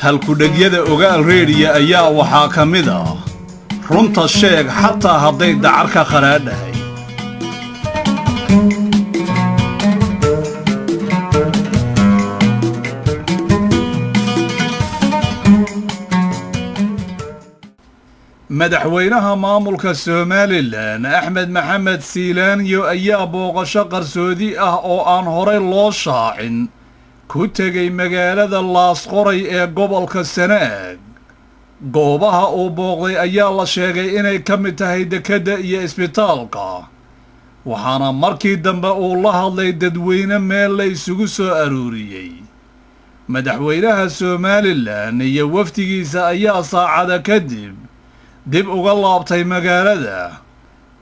Halkudhegyada Ogaal Reediya ayaa waxaa ka mid ah: runta sheeg xataa hadday dacar ka qaraadhahay. Madaxweynaha maamulka Somalilan, Axmed Maxamed Siilaanyo, ayaa booqasho qarsoodi ah oo aan horay loo shaacin ku tegay magaalada Laasqoray ee gobolka Sanaag. Goobaha uu booqday ayaa la sheegay inay ka mid tahay dekedda iyo isbitaalka, waxaana markii dambe uu la hadlay dadweyne meel la isugu soo aruuriyey. Madaxweynaha Somalilan iyo wafdigiisa ayaa saacada kadib dib uga laabtay magaalada,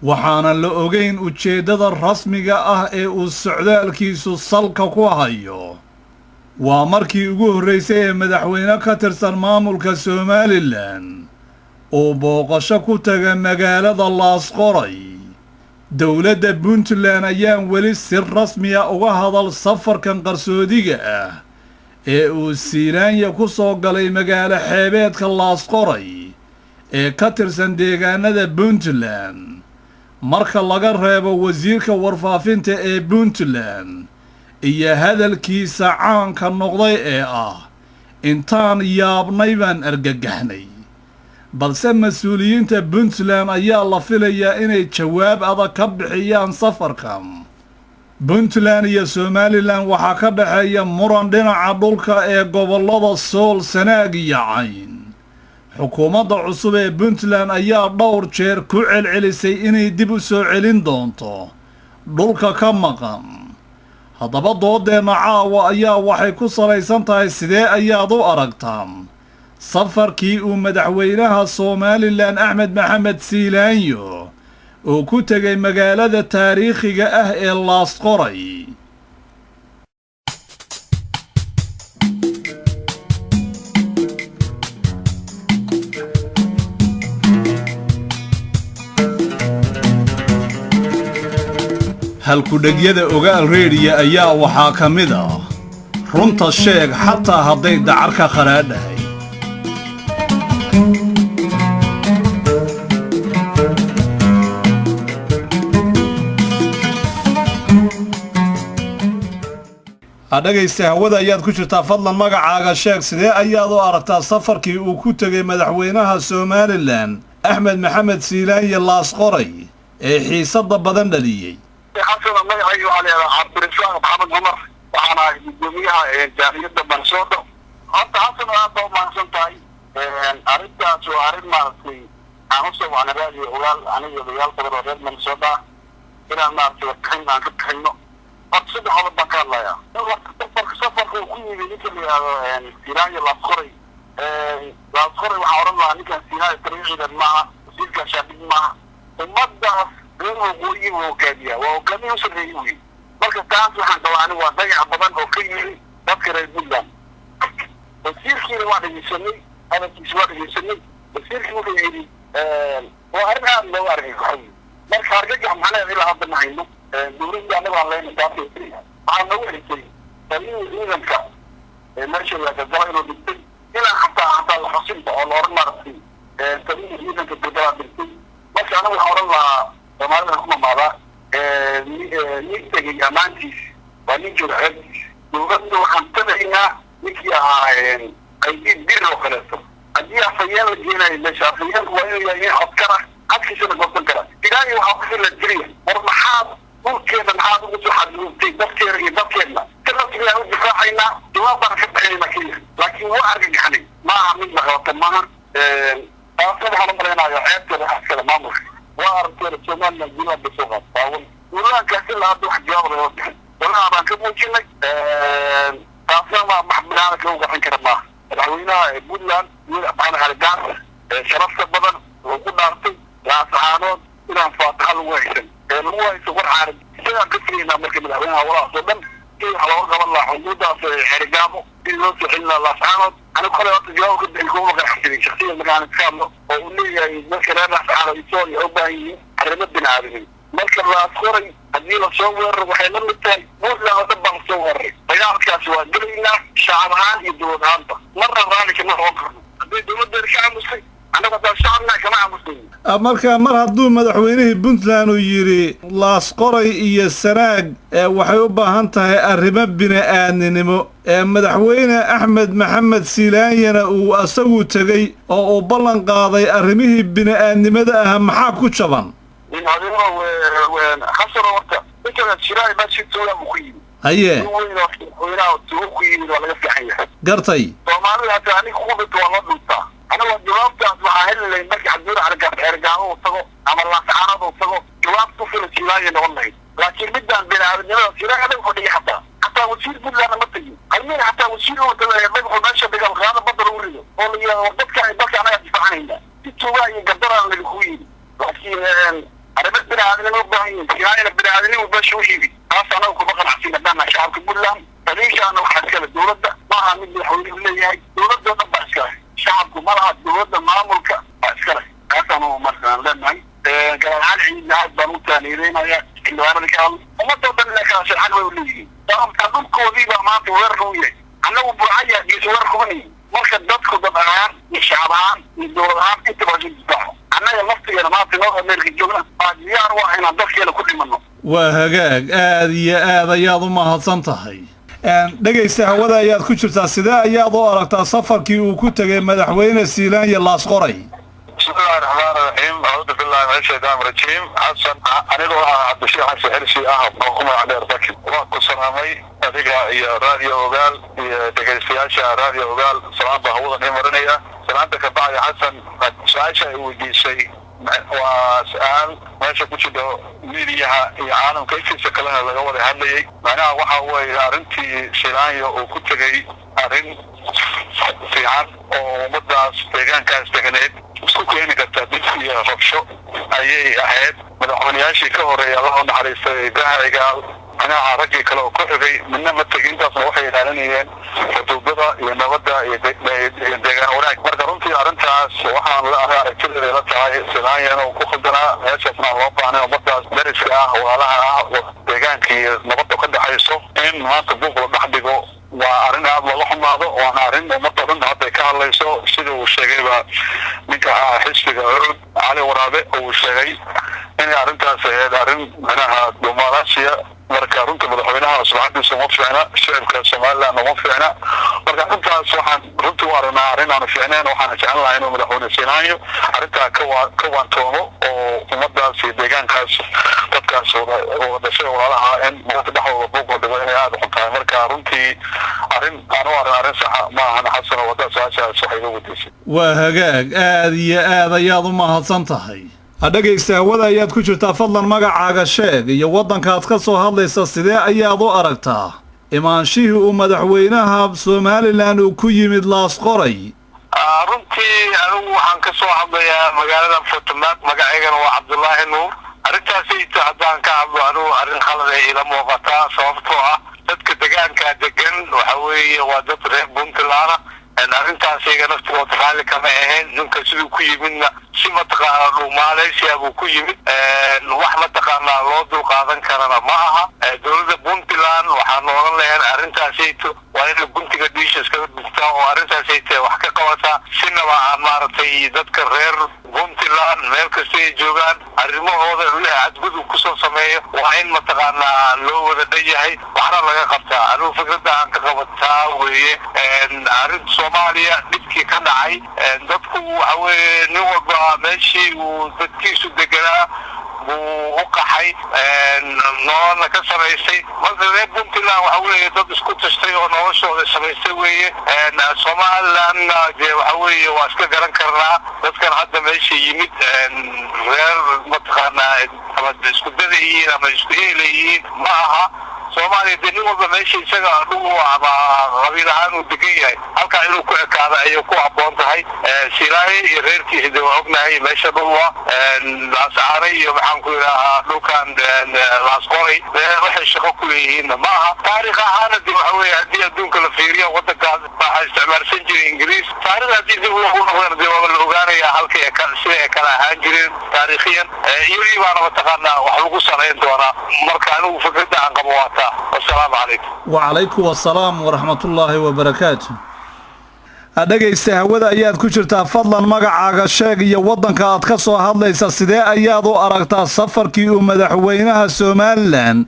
waxaana la ogeyn ujeeddada rasmiga ah ee uu socdaalkiisu salka ku hayo. Waa markii ugu horreysay ee madaxweyne ka tirsan maamulka Somalilan uu booqasho ku taga magaalada Laasqoray. Dowladda Puntland ayaan weli si rasmiya uga hadal safarkan qarsoodiga ah ee uu Siilaanya ku soo galay magaalo xeebeedka Laasqoray ee ka tirsan deegaanada Puntland, marka laga reebo wasiirka warfaafinta ee Puntland iyo hadalkiisa caanka noqday ee ah "Intaan yaabnay baan argagaxnay." Balse mas-uuliyiinta Puntland ayaa la filayaa inay jawaab adag ka bixiyaan safarkan. Puntland iyo Somalilan waxaa ka dhexeeya muran dhinaca dhulka ee gobollada Sool, Sanaag iyo Cayn. Xukuumadda cusub ee Puntland ayaa dhowr jeer ku celcelisay inay dib u soo celin doonto dhulka ka maqan. Haddaba doodeenna caawa ayaa waxay ku salaysan tahay: sidee ayaad u aragtaan safarkii uu madaxweynaha Somalilan, Axmed Maxamed Siilaanyo, uu ku tegay magaalada taariikhiga ah ee Laasqoray? Halkudhegyada Ogaal Reediya ayaa waxaa ka mid ah: runta sheeg xataa hadday dacar ka qaraadhahay. Dhegaysta, hawada ayaad ku jirtaa. Fadlan magacaaga sheeg. Sidee ayaad u aragtaa safarkii uu ku tegay madaxweynaha Somalilan, Axmed Maxamed Siilaanyo, Laasqoray ee xiisadda badan dhaliyey? Xasana, magacayga waxaa la yidhahdaa Cabdirasaaq Maxamed Cumar. Waxaan ahay gudoomiyaha jaaliyadda Minnesota. Horta Xasan, aad baa umahadsan tahay. Arrintaas waa arrin maaragtay aan usoo wacnay Raadiyo Ogaal, aniga odayaal badan oo reer Minnesota, inaan maaragtay warbixin aan ka bixino. Horta saddex qodob baan ka hadlayaa. Safarka uu ku yimi ninka la yidhahdo Siinaanyo Laasqoray, Laasqoray, waxaan odhan lahaa ninkan Siinaanyo taliya ciidan maaha, wasiirka shaadhig maaha, ummadaas reer waqooyi buu hogaamiyaa, waa hogaamiya u sarreeyey wey. Marka taas waxaan qabaa anigu waa dayac badan oo ka yimi dadka reer Puntland. Wasiirkiina waa dhegeysanay, hadalkiisa waa dhegeysanay. Wasiirkii wuxuu yidhi waa arrin aad looga argagaxoy. Marka argagax macnaheed ilaa hadda ma hayno dowladda annaga aan leyna. Taas waxaa noogu xigtay taliyihii ciidanka meesha laagagalo inuu dhigtay, inaan xataa la xusinba oo la oran maaragtay taliyihii ciidanka galgalaa dhigtay. Marka anagu waxaan oran lahaa, Soomaalida ku mamaadaa, nin tegay ammaantiis waa nin jooga ceebtiis. Dowladda waxaan tagaynaa ninkii ahaa Qaydiid Bir oo kaleeto. Haddii afhayeen la geenayo meesha, afhayeenku waa inuu yahay nin codkara, codkiisana goosan kara. Ilaahi waxaa ku filan keliya, war maxaad dhulkeena maxaad ugu soo xadgudubtay dadkeena iyo dadkeenna? Si rasmi aan u difaacaynaa, jawaab baan ka bixinaynaa keliya, laakiin waa argagaxnay. Maaha mid la qabato maaha. Taasna waxaan u malaynayaa ceebteeda wax iskale maamulka. Waa aragteena, Somaliland guulaha bay soo qaad taawan. Guulahankaas ilaa hadda wax jawaab lagama bixin, walaha baan ka muujinay. Taasna waa wax binaadamka lagu qaxin kara maaha. Madaxweynaha Puntland, Maxamed Cali Gaar, sharafta badan, wuxuu ku dhaartay Laasaxaanood inaan faataxa lagu haysan ee lagu hayso war caarib. Isagaan ka filaynaa marka madaxweynaha walahaas oo dhan si wax looga qaban lahaa xuduudaas Xerigaabo, sidii loo soo celin lahaa Laascaanood. Anigu kale horta jawaab ka bixin kuma qanaxsanin shaksiyan markaan iska hadlo, oo uu leeyahay dadka reer Laascaanood isool waxay u baahan yihiin arrimo bini aadamin. Marka Laasqoray haddii lasoo weeraro, waxay la mid tahay Puntland oo dhan baa lasoo weeraray. Dagaalka Dagaalkaas waa gelaynaa shacab ahaan iyo dowlad ahaanba, marna raalli kama noqon karno. Hadday dowladdeena ka aamusay, annagu haddaan shacabna kama aamusayno. Marka mar hadduu madaxweynihii Puntland uu yidhi Laasqoray iyo Sanaag waxay u baahan tahay arrimo bini-aadninimo, ee madaxweyne Axmed Maxamed Siilaanyana uu asagu tegey oo uu ballan qaaday arrimihii bini-aadnimada ahaa, maxaa ku jaban? Adeero Xasano, horta ninkan Shiraay meesha tuugaa buu ku yimi. Nin weyn oo madaxweynaha tuugo ku yimid waa laga fiican yahay. Soomaalida hataa aniga ku dhinto waa loo dhuntaa. Anaga jawaabtaas waxaa heli lahayd markii Cabdiweli Caligaab Ceergaabo uu tago ama Laascaanood uu tago, jawaab ku filan Silaanya noqon lahayd. Laakiin midaan bini-aadamnimada Silaanya dhagaxu dhigay, xataa wasiir Puntlandna ma tegin halmin, xataa wasiir uu tago dhagaxu meesha dagaal qaada badda lagu rido oo la yidhahdo war dadka dalka anaga difaacanayna, si tuugaa iyo gardaraan lagu yimi. Laakiin arrimo bini-aadamnimo u baahan yihin, Silaanyana bini-aadamnimo meesha u yimi, taas anaga kuma qanacsin haddaan shacabka Puntland. Taliishaana waxaa iskale dowladda, maaha mid madaxweynuhu leeyahay, dowladda dhan baa iskale, shacabku ma laha, dowladda maamulka baa iskale. Taasaanu markaan leenahay Garaad Cali Ciidna aad baan u taaniideynaya, xildhibaanada ka hadla, ummadoo dhan inay kala xaq bay u leeyihiin, sababta dhulkoodii baa maanta weerar u yahay. Annagu Burcaya gees weerar kuma nihin. Marka dadku dad ahaan iyo shacab ahaan iyo dowlad ahaan intaba isu difaaco. Annaga laftigeena maanta North America joogna baa diyaar u ah inaan dalkeena ku dhimanno. Waa hagaag, aad iyo aad ayaad u mahadsan tahay. Dhegaysta, hawada ayaad ku jirtaa. Sidee ayaad u aragtaa safarkii uu ku tegay madaxweyne Siilaanya Laasqoray? Bismillahi raxmaan raxiim, acuudu billahi min ashaytaan rajiim. Xasan, anigoo ah Cabdishiikh Xasan Xirsi ah oo ku magac dheer Baki, waa ku salaamay adiga iyo Raadiyo Ogaal iyo dhegaystayaasha Raadiyo Ogaal. Salaam baa hawadan ii marinaya. Salaanta ka bacdi, Xasan, su-aasha ay weydiisay waa su-aal meesha ku jidho, miidiyaha iyo caalamka intiisa kalena laga wada hadlayay. Macnaha waxa weeye arrintii Silaanya uu ku tegey arrin fiican oo ummadaas deegaankaas deganeed isku keeni karta dib iyo rabsho ayay ahayd. Madaxweynayaashii ka horreeya, Allah u naxariistay Ibraahim Cigaal, macnaha raggii kale oo ku xigay, midna ma tegin. Intaasna waxay ilaalinayeen xuduudada iyo nabadda iyo deegaan wanaag. Marka runtii arrintaas waxaan la aragtideeda la tahay Silaanya inuu ku khaldanaa, meeshaasna aan loo baahnay. Ummadaas dariska ah, walaalaha ah, deegaanka iyo nabadda ka dhexayso in maanta buuq la dhex dhigo waa arrin aada looga xumaado, waana arrin ummadda dhan hadday ka hadlayso. Sida uu sheegayba ninka xisbiga Ucud, Cali Waraabe, uu sheegay inay arrintaas ahayd arrin macnaha dhumaalaasiya. Marka runta madaxweynaha sumcadiisa uma fiicna, shicibka Somaliland uma fiicna. Marka arrintaas waxaan runtii u aragnaa arrin aanu fiicnayn. Waxaana jecel lahay inuu madaxweyne Siinaanyo arrintaa ka waantoomo oo ummadaas iyo deegaankaas, dadkaas wada dhashay, walaalaha, in maanta dhexdooda buuq la dhigo inay aada u xun tahay. Marka runtii arrin aan u arrin arrin saxa ma ahan. Xasan, wadda su-aashaas waxay iga weydiisay. Waa hagaag, aad iyo aad ayaad u mahadsan tahay. Dhegaysta, hawada ayaad ku jirtaa. Fadlan magacaaga sheeg iyo waddankaad ka soo hadlaysa. Sidee ayaad u aragtaa imaanshihii uu madaxweynaha Somaliland uu ku yimid Laasqoray? Runtii anigu waxaan ka soo hadlayaa magaalada Fortmac, magacaygana waa Cabdullaahi Nuur. Arrintaasayto haddaan ka hadlo, anigu arrin khalad ay ila muuqataa, sababtoo ah dadka degaanka degan waxa weeye waa dad reer Puntland. Arrintaas iyaga naftigood raalli kama ahayn. Ninka siduu ku yimidna si mataqaana dhuumaaleysiya buu ku yimid, wax mataqaanaa loo dulqaadan karana ma aha. Dowladda Puntland waxaan oran lahayn arrintaasayto waa inay guntiga dhiisha iskaga dhigtaa oo arrintaasayte wax ka qabataa. Sinaba aan maaragtay dadka reer Puntland meel kasta ay joogaan arrimahooda leh cadgudub kusoo sameeyo, waa in mataqaanaa loo wada dhan yahay, waxna laga qabtaa. Anigu fikradda aan ka qabataa weeye arrinta Soomaaliya dhibkii ka dhacay, dadku waxa weeye nin walba meeshii uu dadkiisu deganaa buu u qaxay, nololna ka samaystay. Marka reer Puntland waxa weeye dad isku tashtay oo noloshooda samaystay weeye. Somalilandna dee waxa weeye waa iska garan karnaa dadkan hadda meesha yimid reer mataqaanaa ama isku dada yihiin ama isku eela yihiin ma aha. Soomaaliya dee nin walba meesha isaga dhugu ama qabiil ahaan uu degan yahay halkaa inuu ku ekaado ayay ku habboon tahay. Silaaye iyo reerkiisa dee waa ognahay meesha dhul wa Laascaanay iyo maxaan ku idhaahaa dhulkan Laasqoray waxay shaqo ku leeyihiinna ma aha. Taariikh ahaana de waxa weeye haddii adduunka la fiiriyo, waddankaas waxaa isticmaalsan jiray Ingiriis. Taariikhda haddii dib loogu noqdana dee waaba la ogaanayaa halkay sida ay kala ahaan jireen taariikhiyan, iyadii baana mataqaanaa wax lagu sanayn doonaa. Marka anigu fikradda aan qabo waa taa. Cabdifitaax, wasalaamu calaykum. Wacalaykum assalaam waraxmatullaahi wabarakaatu. Dhegaysta, hawada ayaad ku jirtaa. Fadlan magacaaga sheeg iyo waddanka aad ka soo hadlaysa. Sidee ayaad u aragtaa safarkii uu madaxweynaha Somaliland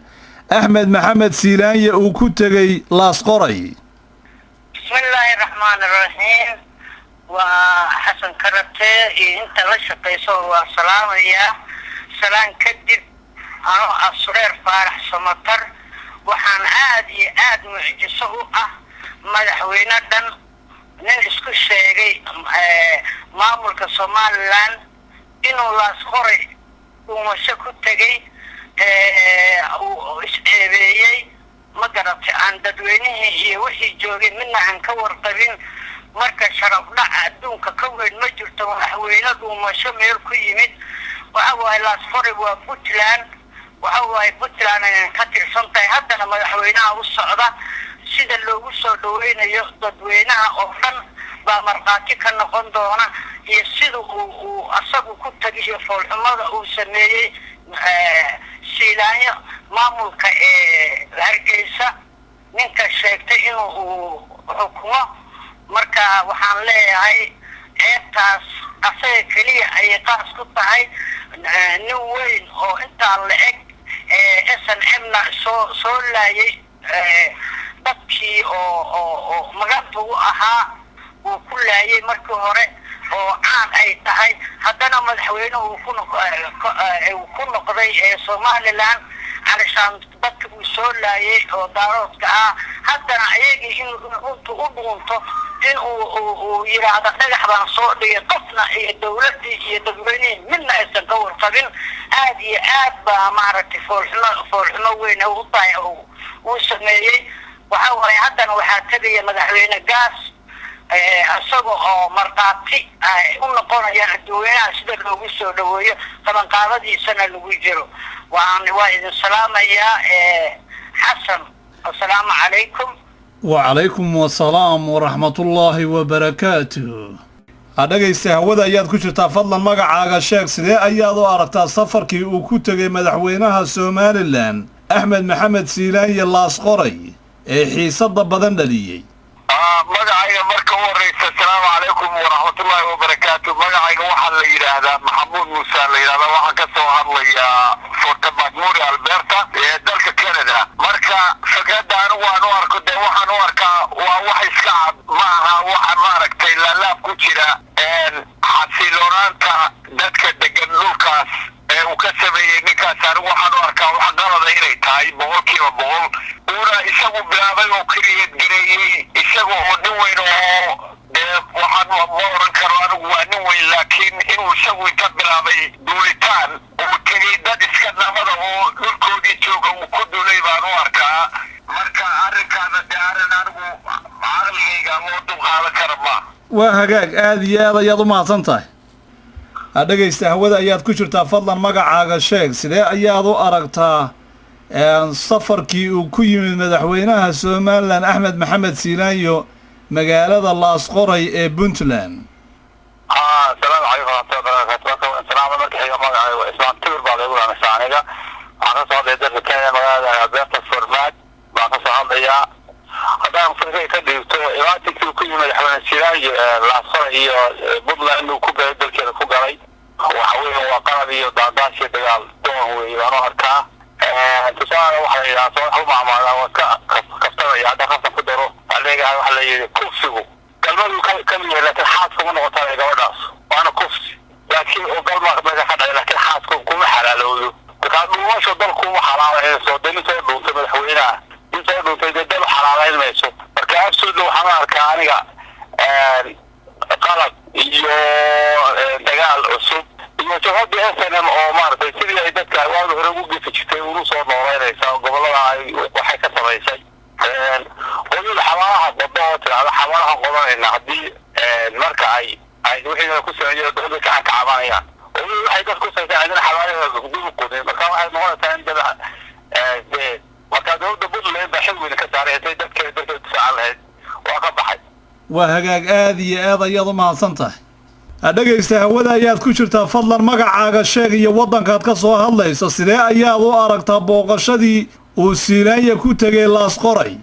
Axmed Maxamed Siilaanye uu ku tegey Laasqoray? Bismillaahi raxmaani raxiim. Waa Xasan Karate iyo inta la shaqayso, waa salaamayaa. Salaan kadib, anoo ah Sureer Faarax Samatar, waxaan aada iyo aada mucjiso u ah madaxweyne dhan, nin isku sheegay maamulka Somaliland, inuu Laasqoray dhuumasho ku tegay, uu is-ceebeeyey, ma garatay, aan dadweynihii iyo wixii joogay midna aan ka warqabin. Marka sharaf dhac adduunka ka weyn ma jirto, madaxweyne dhuumasho meel ku yimid. Waxa waaye, Laasqoray waa Puntland. Waxa waaye, Puntland ayay ka tirsan tahay. Haddana madaxweynaha u socda, sida loogu soo dhaweynayo dadweynaha oo dhan baa markhaati ka noqon doona, iyo sida uu asagu ku tagiyo foolxumada uu sameeyey Siilaanyo, maamulka ee Hargeysa, ninka sheegtay inuu uu xukumo. Marka waxaan leeyahay, ceebtaas asaga keliya ayay qaas ku tahay. Nin weyn oo intaa la eg, SNM na soo laayay dadkii oo maganta u ahaa uu ku laayay markii hore, oo caan ay tahay, haddana madaxweynuhu uu ku noqday ee Somaliland, calishaan dadka uu soo laayay oo Daaroodka ah, haddana ayagii in intu u dhuunto in uu yidhaahdo dhagax baan soo dhigay, qofna iyo dawladdii iyo dadweynihii midna aysan ka warqabin. Aad iyo aad baa maaragtay foolxumo weyn u tahay uu sameeyey. Waxa waaye, haddana waxaa tegaya madaxweyne Gaas, isaga oo markhaati u noqonaya dadweynaha sida loogu soo dhaweeyo, qabanqaabadiisana lagu jiro. Waa idin salaamayaa, Xasan. Assalaamu calaykum. Wacalaykum wasalaam waraxmatullaahi wabarakaatuh. Dhegaysta, hawada ayaad ku jirtaa. Fadlan magacaaga sheeg. Sidee ayaad u aragtaa safarkii uu ku tegay madaxweynaha Somaliland Axmed Maxamed Siilaanye Laasqoray ee xiisada badan dhaliyey? Magacayga marka u horeysa, asalaamu calaykum waraxmatullaahi wabarakaatu. Magacayga waxaa la yidhaahdaa Maxamuud Muuse la yidhahdaa. Waxaan ka soo hadlayaa Fort McMurray, Alberta, ee dalka Canada. Marka fikradda anigu aan u arko, dee waxaan u arkaa waa wax iska cad, ma aha waxa maaragtay laalaab ku jira. Xasiloonaanta dadka degan dhulkaas ee uu ka sameeyey ninkaas, anigu waxaan u arkaa wax qalada inay tahay 100%, uuna isagu bilaabay oo create gareeyey, isaga oo nin weyn oo dee waxaan ma oran karo anigu waa nin weyn, laakiin inuu isagu inta bilaabay duulitaan uu tegey dad iska nabada oo dhulkoodii jooga uu ku duulay baan u arkaa. Marka arrinkaana dee arrin anigu caqligayga loo dulqaadan kara ma. Waa hagaag, aada iyo aad ayaad u mahadsan tahay. Dhegaysta, hawada ayaad ku jirtaa. Fadlan magacaaga sheeg. Sidee ayaad u aragtaa safarkii uu ku yimid madaxweynaha Somaliland Axmed Maxamed Siilaanyo magaalada Laasqoray ee Puntland? Asalaamu calaykum waraxmatullahi wabarakatu. Salaama. Marka xiga, magacayga waa Ismaan Tibir baa laygu dhaanaysaa. Aniga waxaan ka soo hadlaya dalka Kenya, magaalada Alberta, Fort Mac baan ka soo hadlayaa. Haddaan fikray ka dhiibto imaatinkii uu ku yimid madaxweyne Siilaanyo Laasqoray iyo Puntland inuu ku galay dalkeeda ku galay, waxa weeye waa qalab iyo daandaashi dagaal doon weeye baan u arkaa. Tusaale, waxa la yidhaha soo wax u maamaadaa, waa iska kaftamaya hadda kaftan ku daro aleegahay. Waxa la yidhi kufsigu galmadu ka mid yahay, laakiin xaaska ma noqotaa gabadhaas, waana kufsi, laakiin oo galma meesha ka dhacay, laakiin xaaska kuma xalaalowdo. Markaa dhuumasho dalku uma xalaalayso. Dee nin soo dhuuntay madaxweynaha, nin soo dhuuntay dee dal xalaalayn mayso. Marka absolutely waxaan u arkaa aniga qalab iyo dagaal cusub iyo jabhadii SNM oo maaragtay sidii ay dadka waagi hore ugu gefi jirtay unu soo nooleynaysa gobolada ay waxay ka samaysay qodida xabaalaha qodo oo tidhahda xabaalaha qodanayna haddii marka ay wixii ku sameeyeen dowladda gacan ka cabanayaan oo waxay dadku saysay cidina xabaalaha dib u qodin. Marka waxay noqonaysaa in dada dee marka dowladda Puntland baa xil weyn ka saaray intay dadkeeda difaacan lahayd waa ka baxay. Waa hagaag, aada iyo aad ayaad u mahadsan tahay. Dhegaysta, hawada ayaad ku jirtaa. Fadlan magacaaga sheeg iyo waddankaad ka soo hadlayso. Sidee ayaad u aragtaa booqashadii uu Siilaanya ku tegay Laasqoray.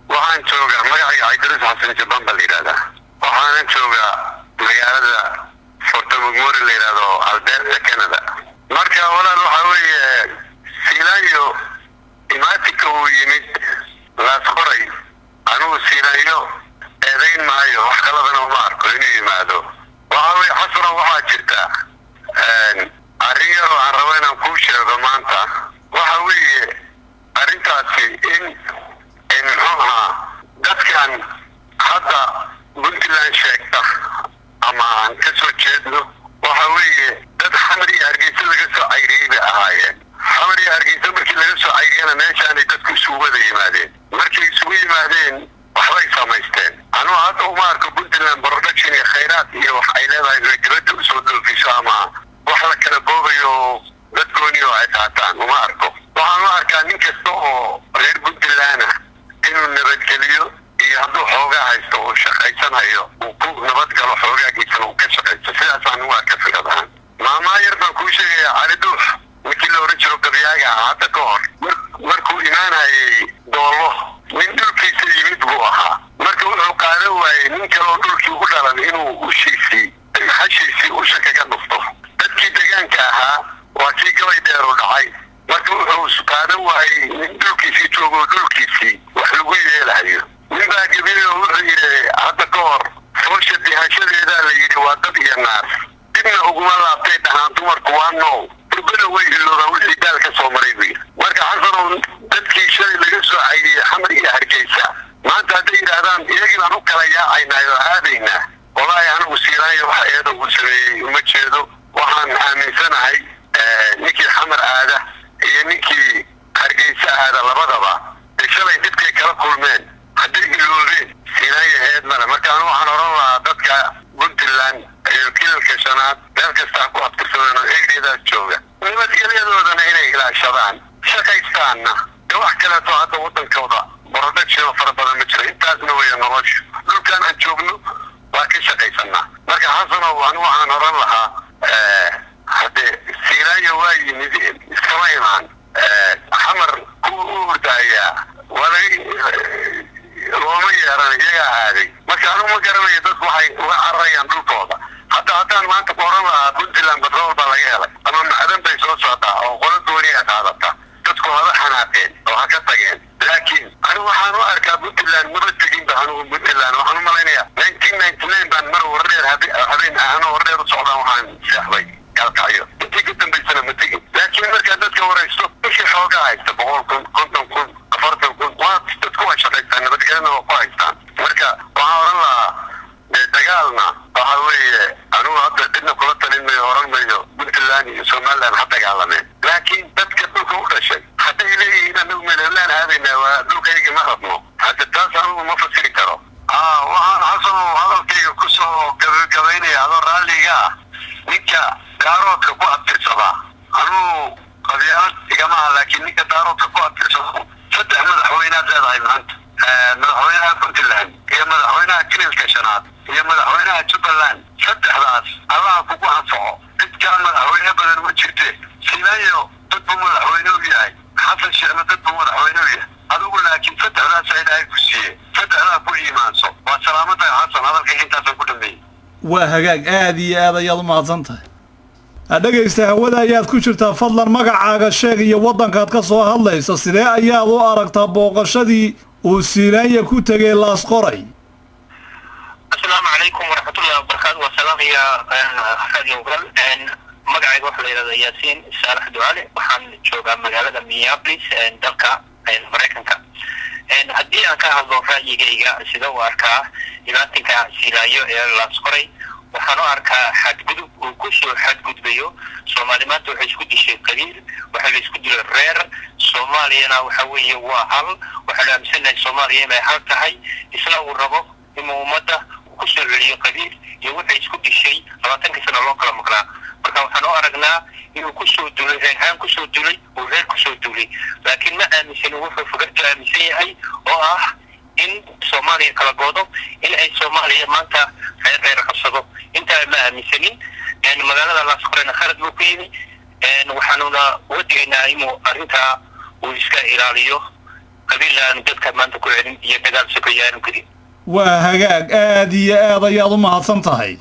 Waxaan joogaa, magacayga Cabdiruus Xasan Jabaan baa la yidhahdaa, waxaana joogaa magaalada Fort McMurray la yidhahdo, Alberta, Canada. Marka walaal, waxaa weeye Siilaanyo imaatinka uu yimid Laasqoray, anigu Siilaanyo eedayn maayo, wax kaladana uma arko inuu yimaado. Waxaa weye Xasano, waxaa jirta arrin yaroo aan rabo inaan kuu sheego maanta. Waxa weeye arrintaasi in muxuu ahaa dadkan hadda Puntland sheegta ama aan ka soo jeedno, waxa weeye dad Xamar iyo Hargeysa laga soo cayriyey bay ahaayeen. Xamar iyo Hargeysa markii laga soo cayriyana, meeshaanay dadku isugu wada yimaadeen. Markay isugu yimaadeen, waxbay samaysteen. Anugu hadda uma arko Puntland production iyo khayraad iyo wax ay leedahay inay dibadda usoo dhoofiso ama wax la kala boobayo oo dad gooni oo ay qaataan uma arko. Waxaan u arkaa nin kasta oo reer Puntland ah inuu nabadgeliyo iyo hadduu xoogaa haysto uu shaqaysanayo, uu ku nabadgalo, xoogaagiisana uu ka shaqaysto. Sidaasaan u arka fikrad ahaan. Maamaa yar baan kuu sheegayaa. Cali Duux, ninkii la oran jiro gabyaaga ah, hadda ka hor markuu imaanayay Doollo, nin dhulkiisa yimid buu ahaa. Marka wuxuu qaadan waayey nin kaleoo dhulkii u dhalan inuu ushiisii, hashiisii usha kaga dhufto. Dadkii degaanka ahaa waa kii gabay dheeru dhacay. Marka wuxuu qaadan waayey nin dhulkiisii joogo dhulkiisii wax lagu yeelahayo. Nin baa gebiyey oo wuxuu yidhi hadda ka hor: "Foosha dihashadeedaa la yidhi waa dad iyo naar, dibna uguma laabtay dhahaan dumarku waa nool, turbana way iloobaan wixii daal ka soo maray," buu yidhi. Marka Xasanow, dadkii shalay laga soo cayriyey Xamar iyo Hargeysa, maanta hadday yidhaahdaan iyagii baan u kala yaacaynaa oo aadaynaa, wallaahi anigu Siilaanya waxa eeda uu sameeyey uma jeedo. Waxaan aaminsanahay ninkii Xamar aada iyo ninkii Hargeysa aada labadaba dee shalay dhibkay kala kulmeen hadday iloobeen, Siilaanya eed male. Marka anu waxaan oran lahaa dadka Puntland iyo kilalka shanaad meel kasta ku abtirsadeen oo eryadaas jooga, nabadgelyadoodana inay ilaashadaan, shaqaystaanna. Dee wax kaleeto hadda waddankooda production oo fara badan ma jiro, intaasna weya noloshu. Dhulkaan aan joogno waa ka shaqaysanaa. Marka Xasanow, anu waxaan oran lahaa haddee Siilaanya waa yimid, iskama imaan. Xamar kuwa u hurdaayaa waa laga looma yeeran, iyagaa aaday. Marka anigu ma garanayo dadku waxay uga cararayaan dhulkooda. Hadda haddaan maanta ku oran lahaa Puntland batrool baa laga helay ama macdan bay soo socdaa oo qolo gooni a qaadata, dadku haba xanaaqeen oo ha ka tageen. Laakiin anigu waxaan u arkaa Puntland maba teginba. Anigu Puntland waxaan u malaynayaa 1999 baan mar Wardheer habeen ahanoo Wardheer u socdaan waxaan seexday Gaalkacyo. Intii ka dambaysana ma tegin. Laakiin markaad dadka waraysto, ninkii xoogaa haysta 100,000, 50,000, 40,000, waa dadku waa shaqaystaan, nabadgelyana waa ku haystaan. Marka waxaan oran lahaa dee dagaalna waxa weeye anigu hadda cidna kula talin mayo, oran mayo Puntland iyo Somaliland ha dagaalameen. Laakiin dadka dhulka u dhashay hadday leeyihiin anagu meelhelaan aadaynaa, waa dhulkayga ma rabno, hadda taas anigu ma fasiri karo. Waxaan Xasanow hadalkayga kusoo gabagabaynaya, adoo raalliga ah, ninka Daaroodka ku abtirsadaa, anugu qabyaalad igamaha, laakiin ninka Daaroodka ku abtirsado, saddex madaxweynaad leedahay maanta: madaxweynaha Puntland iyo madaxweynaha kililka shanaad iyo madaxweynaha Jubbaland. Saddexdaas Allaha kugu anfaco. Cid kaa madaxweyne badan ma jirte. Siilaanyo dad buu madaxweyne u yahay, Xasan Sheekhna dad buu madaxweyne u yahay, adigu laakiin saddexdaasa Ilaahay ku siiye, saddexdaa ku iimaanso. Waa salaamadahay Xasan, hadalkayga intaasaan ku dhameeyey. Waa hagaag, aada iyo aad ayaad u mahadsan tahay. Dhegaysta, hawada ayaad ku jirtaa. Fadlan magacaaga sheeg iyo waddankaad ka soo hadlayso. Sidee ayaad u aragtaa booqashadii uu Siilaanya ku tegay Laasqoray? Asalaamu calaykum waraxmatullahi wabarakaatu. Waa salaamaya Radio Ogaal. Magacayga waxaa la yidhahdaa Yaasiin Saalax Ducaale. Waxaan joogaa magaalada Minneapolis, dalka Maraykanka. Haddii aan ka hadlo ra'yigayga, sida u arkaa dhibaatinka Siilaayo ee Laasqoray, waxaan u arkaa xadgudub uu kusoo xadgudbayo. Soomaali maanta waxay isku dishay qabiil, waxaa la isku dilay reer. Soomaaliyana waxa weeye waa hal. Waxaa la aaminsanahay Soomaaliya inay hal tahay. Isna uu rabo inuu ummadda kusoo celiyo qabiil iyo waxay isku dishay 20-kii sano loo kala maqnaa. Marka waxaan u aragnaa inuu kusoo duulay reerhaan, kusoo duulay uu reer kusoo duulay. Laakiin ma aaminsan wuxuu fikradu aaminsan yahay oo ah in Soomaaliya kala goodo, in ay Soomaaliya maanta reer reer qabsado. Intaa ma aaminsanin. Magaalada Laasqorena khalad buu ku yimi. Waxaanuna uga digaynaa inuu arrintaa Uu iska ilaaliyo, qabiilna aanu dadka maanta ku celin iyo dagaal sokeeye aanu gelin. Waa hagaag, aad iyo aad ayaad u mahadsan tahay.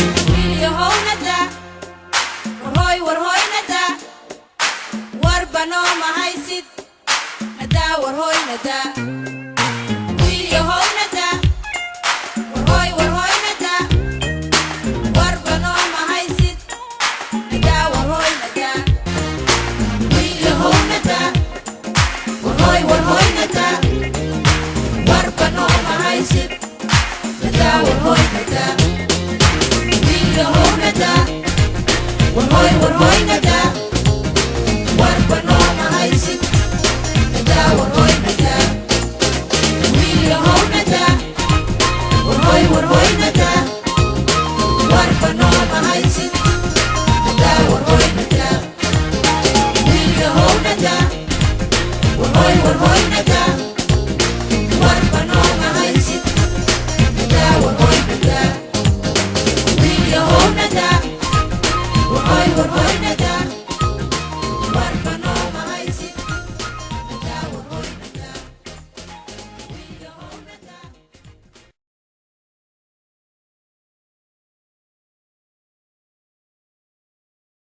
Wiilyahownada, warhooy warhooynada, warba noo mahaysid nadaa, warhooynada. Wiilyahownada, warhooy warhooynada, warba noo mahaysid nadaa, warhooynada. Wiilyahownada, warhooy warhooynada, warba noo mahaysid nadaa, warhooynada. Wiilyahownada, warhooy warhooynada, warba noo mahaysid nadaa, warhooynada. Wiilyahownada, warhooy warhooynada.